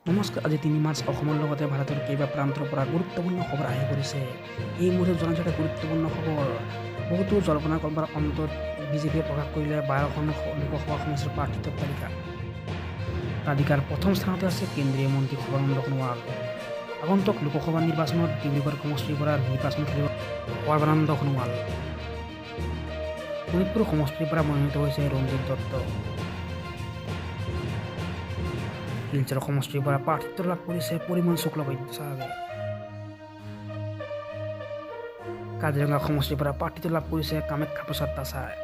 নমস্কাৰ, আজি 3 মাৰ্চ অসমৰ লগতে ভাৰতৰ কেইবা প্ৰান্তৰ পৰা গুৰুত্বপূৰ্ণ খবৰ আহি পৰিছে। এই মুহূৰ্তত জনাইছে এটা গুৰুত্বপূৰ্ণ খবৰ। বহুতো জল্পনা কল্পনাৰ অন্তত বিজেপিয়ে প্ৰকাশ কৰিলে 12খন লোকসভা সমষ্টিৰ প্ৰাৰ্থিত্বৰ তালিকা। তালিকাৰ প্ৰথম স্থানতে আছে কেন্দ্ৰীয় মন্ত্ৰী সৰ্বানন্দ সোণোৱাল। আগন্তুক লোকসভা নিৰ্বাচনত ডিব্ৰুগড় সমষ্টিৰ পৰা নিৰ্বাচন খেলিব সৰ্বানন্দ সোণোৱাল। শোণিতপুৰ সমষ্টিৰ পৰা মনোনীত হৈছে ৰঞ্জিত দত্ত। শিলচৰ সমষ্টিৰ পৰা প্ৰাৰ্থিত্ব লাভ কৰিছে পৰিমল শুক্লবৈদ্য চাহাবে। কাজিৰঙা সমষ্টিৰ পৰা প্ৰাৰ্থিত্ব লাভ কৰিছে কামাখ্যা প্ৰসাদ তাছাই।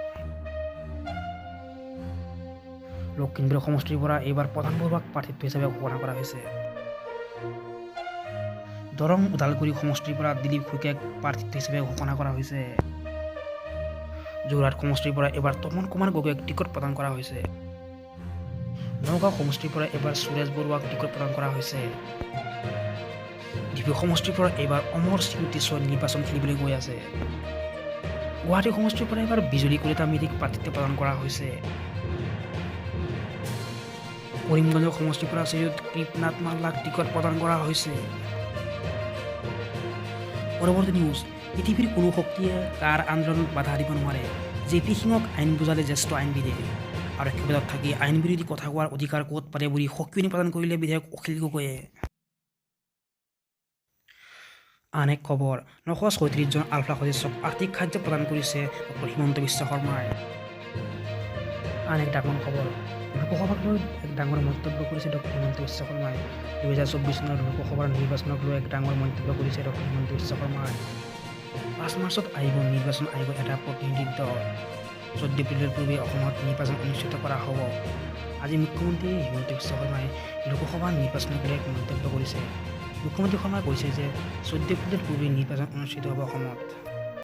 লখিমপুৰ সমষ্টিৰ পৰা এইবাৰ প্ৰধান বৰুৱাক প্ৰাৰ্থিত্ব হিচাপে ঘোষণা কৰা হৈছে। দৰং ওদালগুৰি সমষ্টিৰ পৰা দিলীপ শইকীয়াক প্ৰাৰ্থিত্ব হিচাপে ঘোষণা কৰা হৈছে। যোৰহাট সমষ্টিৰ পৰা এইবাৰ তপন কুমাৰ গগৈক টিকট প্ৰদান কৰা হৈছে। নগাঁও সমষ্টিৰ পৰা এইবাৰ সুৰেশ বৰুৱাক টিকট প্ৰদান কৰা হৈছে। ডিফু সমষ্টিৰ পৰা এইবাৰ অমৰ সিং তিছৈ নিৰ্বাচন খেলিবলৈ গৈ আছে। গুৱাহাটী সমষ্টিৰ পৰা এইবাৰ বিজুলী কলিতা মেধিক প্ৰাৰ্থিত্ব প্ৰদান কৰা হৈছে। কৰিমগঞ্জ সমষ্টিৰ পৰা শ্ৰীযুত কৃপনাথ মাল্লাক টিকট প্ৰদান কৰা হৈছে। পৰৱৰ্তী নিউজ, পৃথিৱীৰ কোনো শক্তিয়ে কাৰ আন্দোলনত বাধা দিব নোৱাৰে। জে পি সিঙক আইন বুজালে জ্যেষ্ঠ আইনবিদে। আৰক্ষী পদত থাকি আইন বিৰোধী কথা কোৱাৰ অধিকাৰ ক'ত পালে বুলি সকীয়নি প্ৰদান কৰিলে বিধায়ক অখিল গগৈয়ে। আন এক খবৰ, 936 জন আলফা সদস্যক আৰ্থিক সাহায্য প্ৰদান কৰিছে ডক্টৰ হিমন্ত বিশ্ব শৰ্মাই। আন এক ডাঙৰ খবৰ, লোকসভাক লৈ এক ডাঙৰ মন্তব্য কৰিছে ডক্টৰ হিমন্ত বিশ্ব শৰ্মাই। 2024 চনৰ লোকসভাৰ নিৰ্বাচনক লৈ এক ডাঙৰ মন্তব্য কৰিছে ডক্টৰ হিমন্ত বিশ্ব শৰ্মাই। 5 মাৰ্চত আহিব নিৰ্বাচন আয়োগৰ এটা প্ৰতিনিধি দল। 14 এপ্ৰিলৰ পূৰ্বে অসমত নিৰ্বাচন অনুষ্ঠিত কৰা হ'ব। আজি মুখ্যমন্ত্ৰী হিমন্ত বিশ্ব শৰ্মাই লোকসভা নিৰ্বাচনক লৈ এক মন্তব্য কৰিছে। মুখ্যমন্ত্ৰী শৰ্মাই কৈছে যে 14 এপ্ৰিলৰ পূৰ্বে নিৰ্বাচন অনুষ্ঠিত হ'ব অসমত।